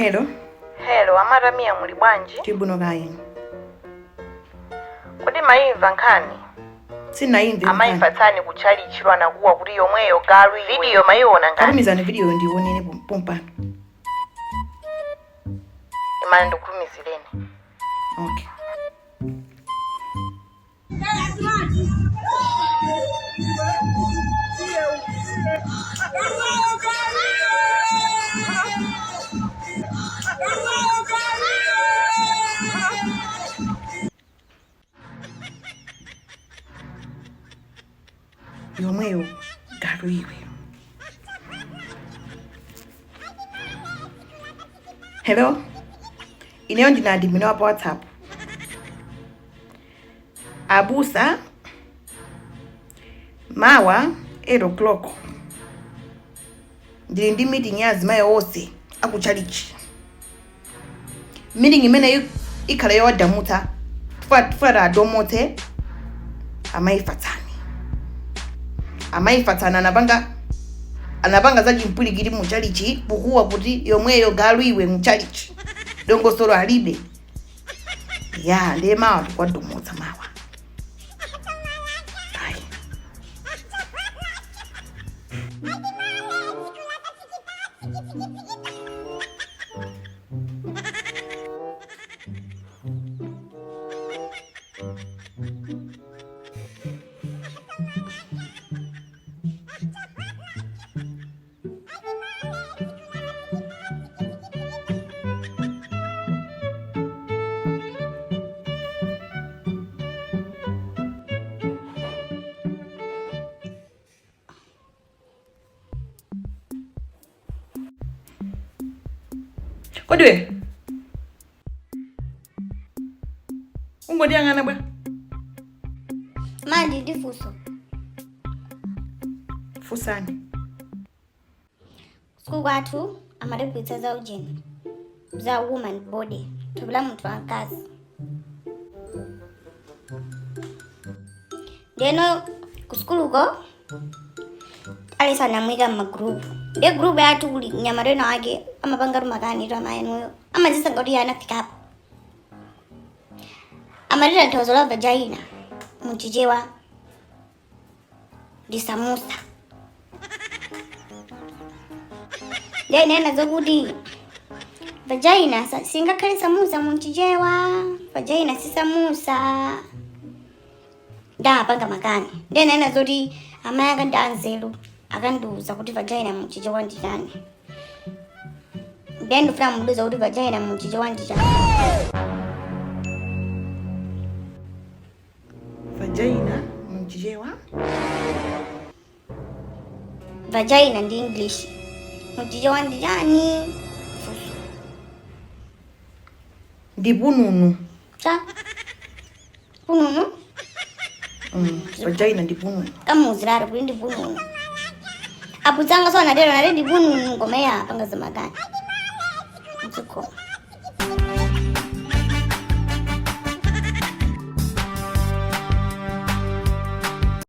Hello. Hello, amatamia, muli bwanji? Tibwino kayi. Kodi mayimva nkhani? Sinaimve. Amayifatsani kutchalichilwa nakuwa kuti yomweyo galu iwe. Video mayiona ngati? Katumizani video ndionene pompano. Imani ndikutumizireni. Okay. Yomweyo galu iwe. Hello, ineyo ndine admin wa pa WhatsApp. Abusa, mawa 8 o'clock ndili ndi meeting ya azimayi onse akutchalichi. Meeting imene ikhala yowadamutsa, tifuna adomotse amayifatsani. Amayifatsani anapanga za chimpwirikiti mu chalichi, kukuwa kuti yomweyo galu iwe mu chalichi, dongosolo alibe. Ya, ndiye mawa tikwadomotsa mawa. Ayi. Kodi we ungondiyang'ana bwa? Mandi ndi funso. Funsani. Sukulu kwathu amatiphunzitsa za ujeni, za woman body, thupi la munthu wamkazi. Ndiyeno ku sukuluko aliyense anamuyika m'magrupu. Ndiye grupu yathu kuli mnyamata wina wake amapanga tumakani twamayenuyo, amadziyesa ngati iye anafikapo. Amati tanthauzo la vagina muchichewa ndi samusa. Ndiye nena zokuti vagina singakhale samusa muchichewa, vagina si samusa. Ndapanga makani. Ndiye nena zoti amayi anga ndi anzeru, akandiuza kuti vagina muchichewa ndi chani. Ndiye ndifuna mundiuze kuti vagina muchichewa ndi chani. Vagina muchichewa? Vagina ndi English, muchichewa ndi chani? Funso. Ndi pununu. Cha pununu? Vagina ndi pununu. Kamuuziratu kuti ndi pununu. Aputsanga so anatero, anati ndi pununu, koma iye apanga zamakani. Mdziko.